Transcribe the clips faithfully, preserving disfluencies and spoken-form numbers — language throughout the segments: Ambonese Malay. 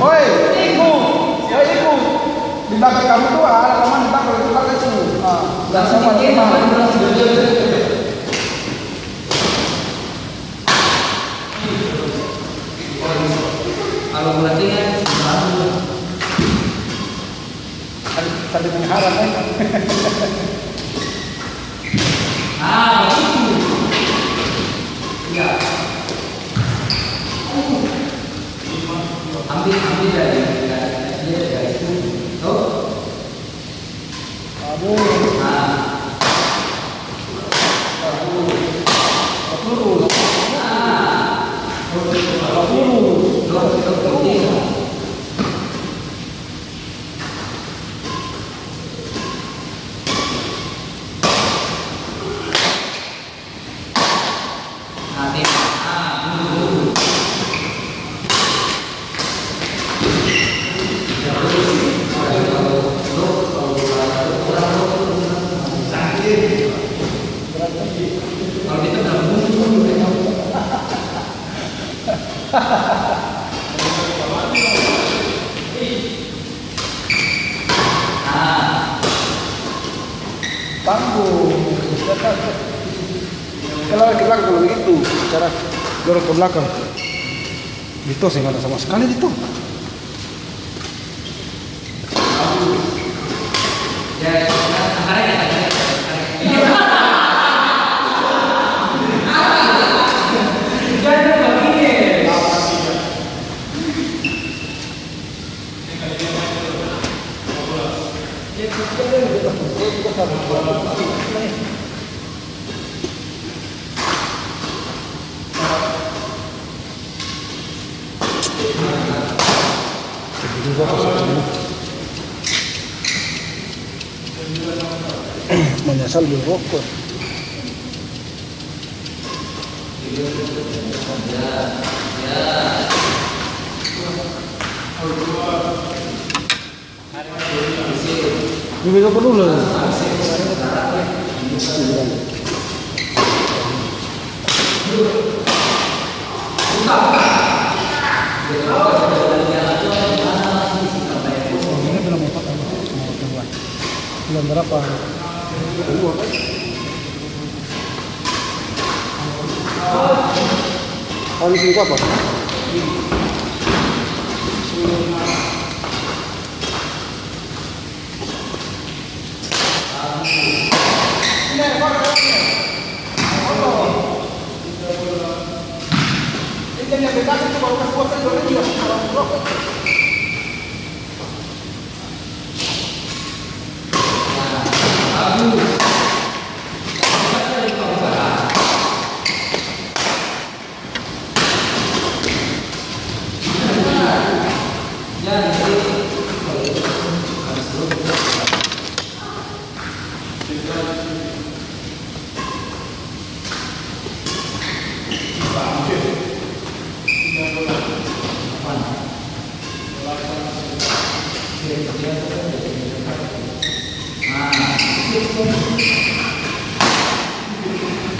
Oi, Ibu. Oi, Ibu. Di belakang kamu tuh ada teman di belakang, di belakang itu. Ah, langsung ada teman. Kalau bulan tiga, Sambil, sambil mengharap, eh. Nah, bagitu. Iya. Ambil, ambil dari, dari, dari, dari situ. Tuh. Aduh. Nah. Aduh. Lurus. Nah. Lurus. Lurus. Tanggung. Kalau ke belakang, kalau begitu, cara dorong ke belakang. Dito seng ada sama sekali, Dito. Menyesal beli rokok. Ini besok dulu. Ini belum empat, belum berapa? Oh, ini sini apa?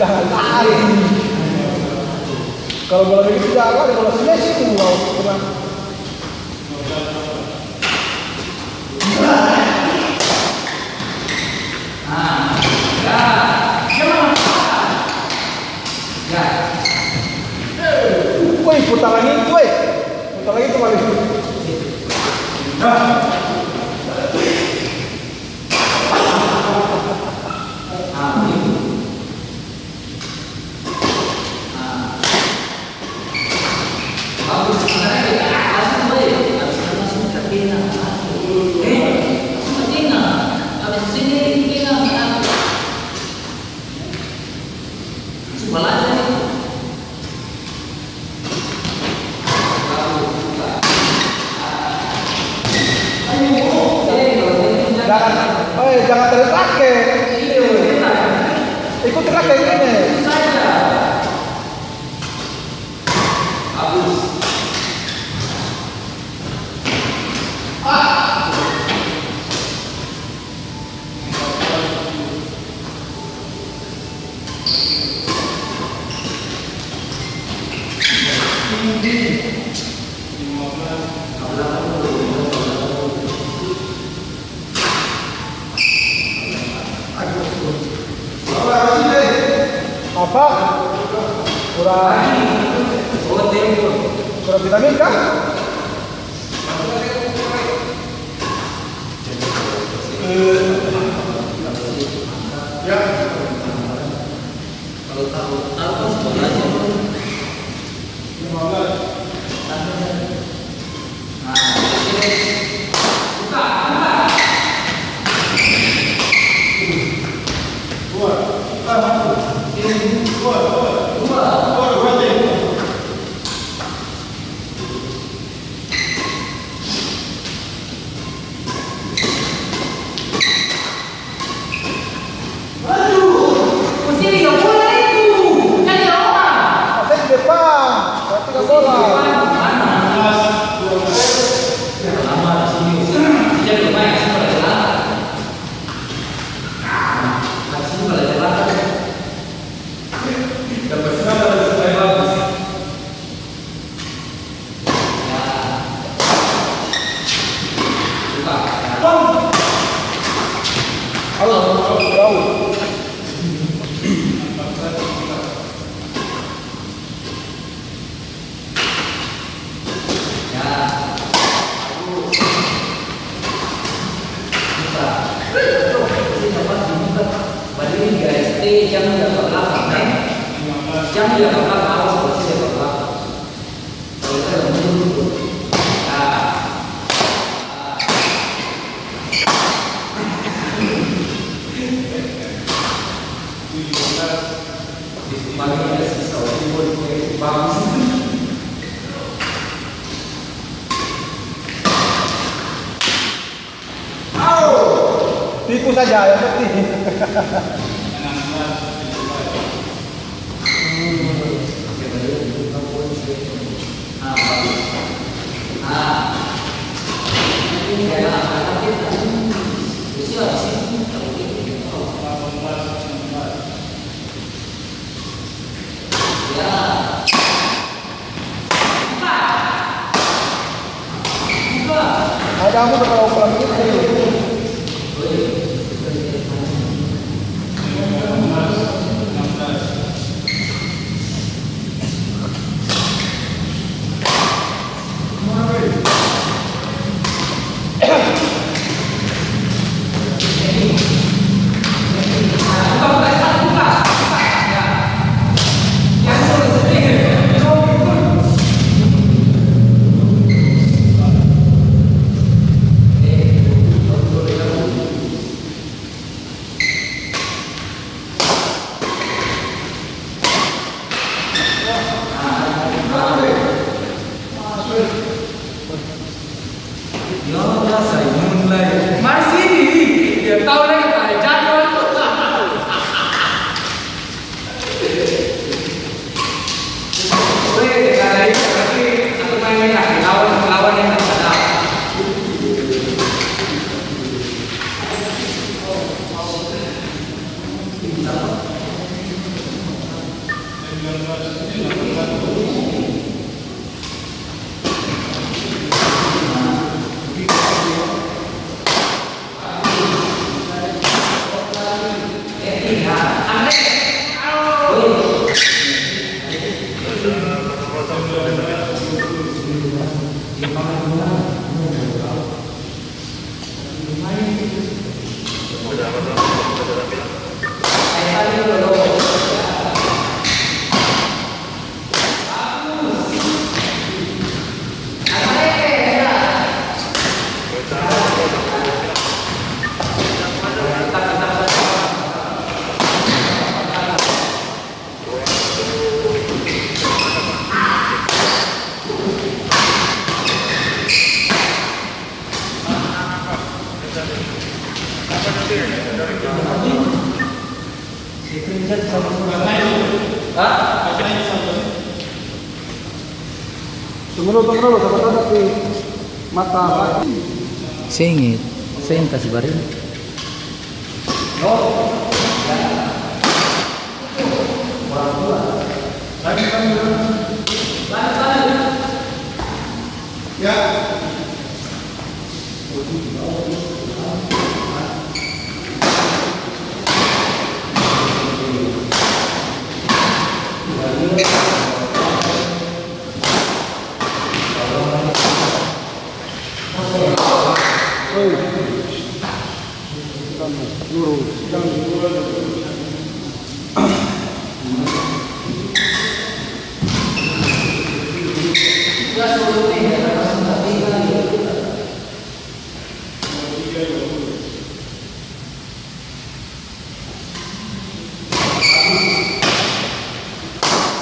Jangan lari. Kalau bola begitu jangan lari, bola sini situ, wow, kena. Woi, putar lagi, woi. Putar lagi kembali. Jangan, eh, jangan terlalu pake. Ikut terlalu kayak gini. Apa? Kurang, kurang vitamin kah? Aduh, mesti lihat bola itu. Cari orang. Saya di depan. Saya pegang bola. Badiri, guys. Eh, jang jaga balakang, eh. Jang jaga balakang, awas, pasti jaga balakang. Tipu saja, yang penting. Ada aku udah kalau pulang gitu. Tunggu dulu, tunggu dulu, sabar, sabar, di mata. Seng, seng kasi baring.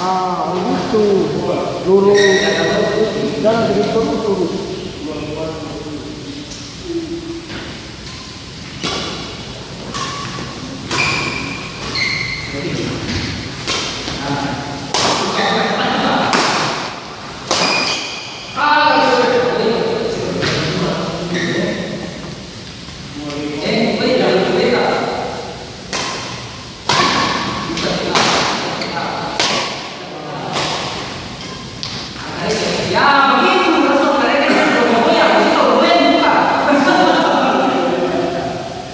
Ah, begitu. Lurus. Jangan begitu terus, lurus.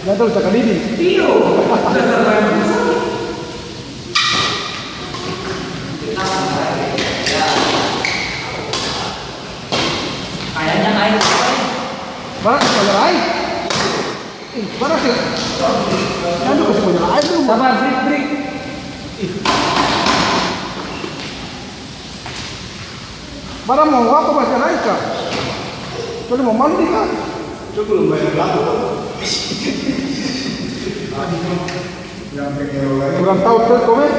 Jatuh, cakadidi. Kayaknya air. Mana? Banyak air? Ih, mana sih? Nanti kasih banyak air dulu. Sabar, break, break. Ih. Mana mau apa masih naik kah? Kecuali mau mandi kah? Itu belum bayar belakang. Kurang tahu terus komen.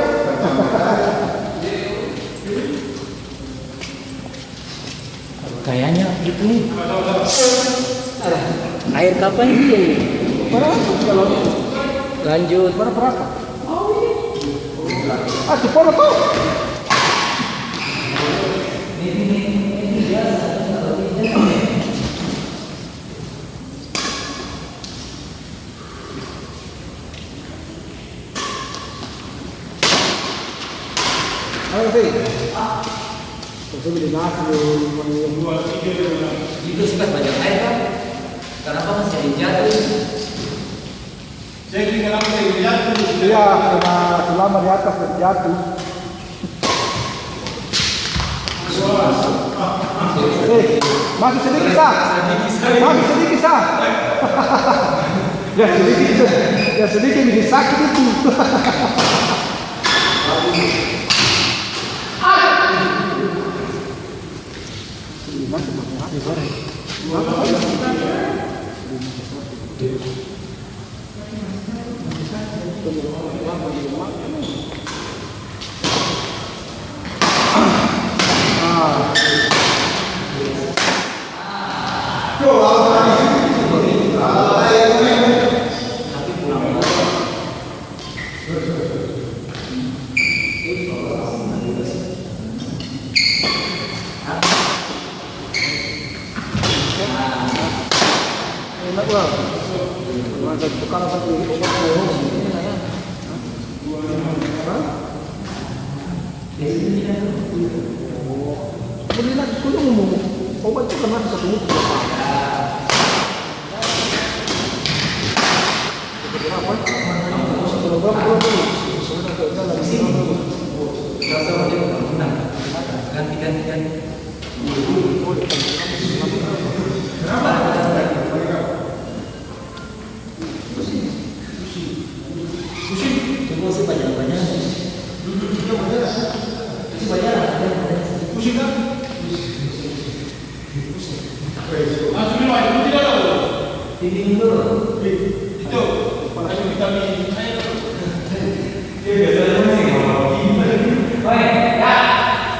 Kayaknya itu nih. Air kapan itu? Lanjut. Berapa? Ah, si Polo tuh. Ayo, Pi. Terus beli nasi, beli. Itu sudah banyak air, kan? Kenapa masih ada yang jatuh? Jadi, kenapa saya jatuh? Iya, karena selama di atas dan jatuh. Eh, masih sedikit, Sa. Masih sedikit, Sa. Ya, sedikit. Ya, sedikit, ini sakit itu. Masih banyak.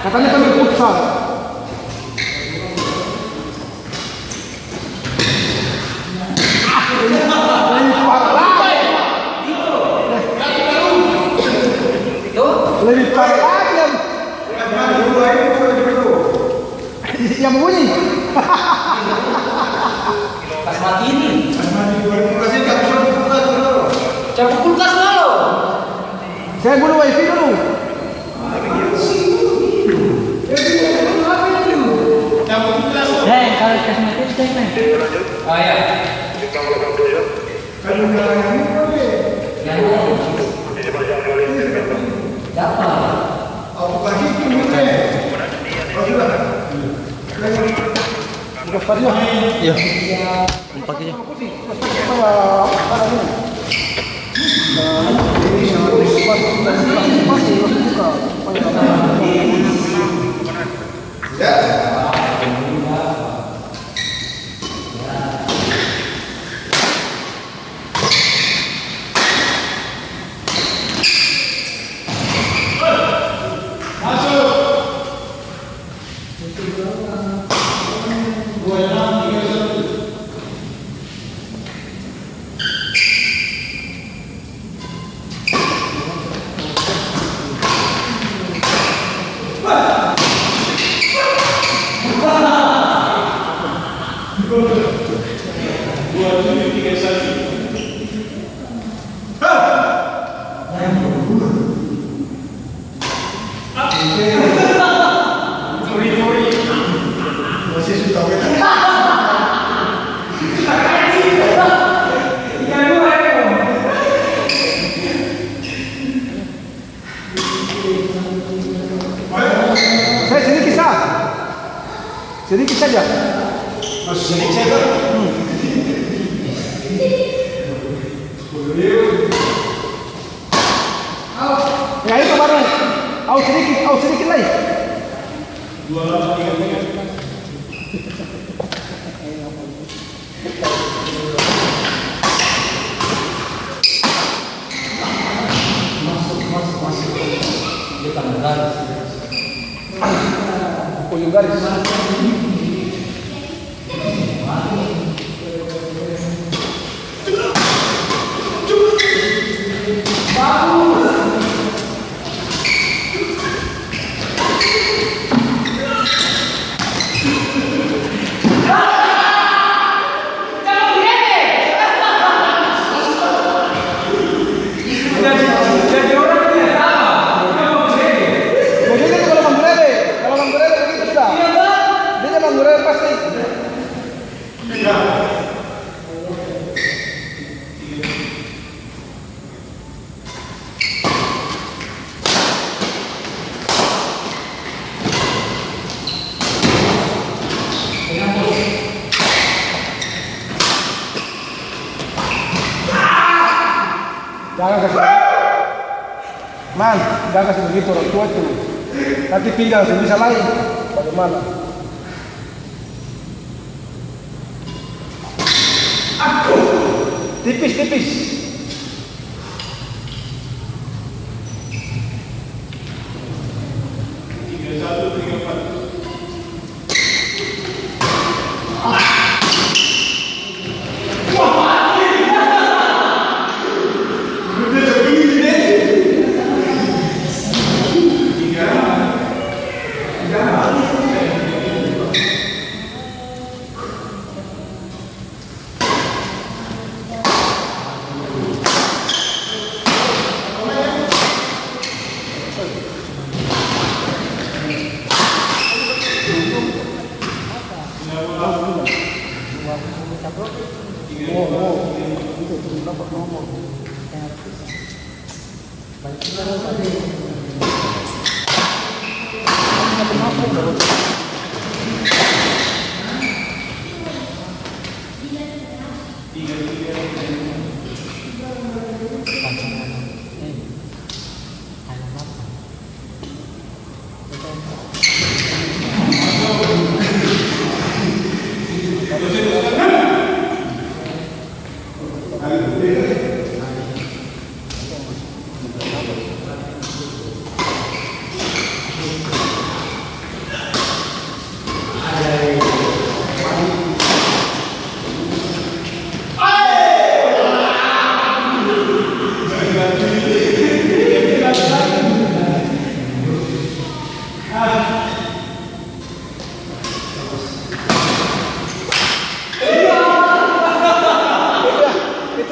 Katanya kan futsal. Lebih parah lagi. Lebih parah lagi yang Yang berbunyi. Kas mati ini. Kas mati, kulkas ini, kas kulkas dulu. Cabut kulkas dulu. Saya bunuh wifi dulu. Eh, kalau kas mati, cek, nih. Oh, iya. Yang mana? Siapa? Iya. Pake aja. Saya sedikit sa. Sedikit saja. Masih sedikit saja. Hmm. Ya, itu baru. Au sedikit, au sedikit lai. Ujung garis. Jadi dia kalau manggurebe, kalau manggurebe begitu sudah. Dia dia manggurebe pasti. Jang kasi, man, jang kasi bagitu orang tua tu. Nanti pinggang seng bisa lai. Bagaimana? Tipis, tipis.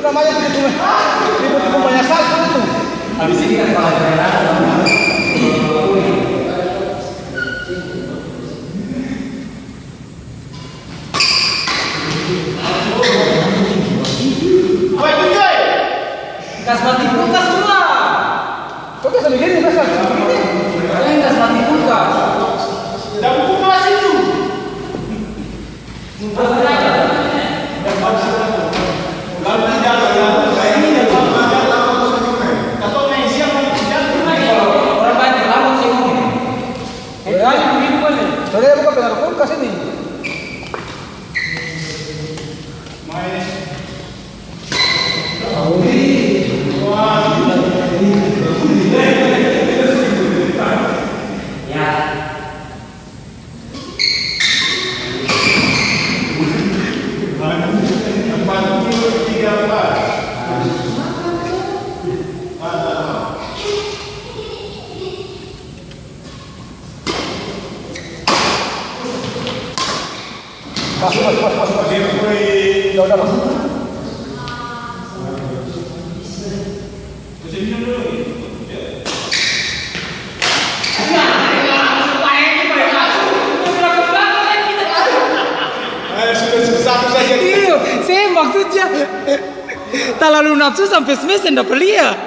Namanya tipu-tipu, tipu-tipu banyak satu itu. Habis ini kan kalau ada yang datang, kas mati kulkas jua. Kok bisa begini, kas mati kulkas? Ada buku kelas itu. Orang banyak lama sih. Saudara buka pengaruh kulkas ini. Iyo, seng, maksudnya talalu nafsu sampe smash seng dapa lia.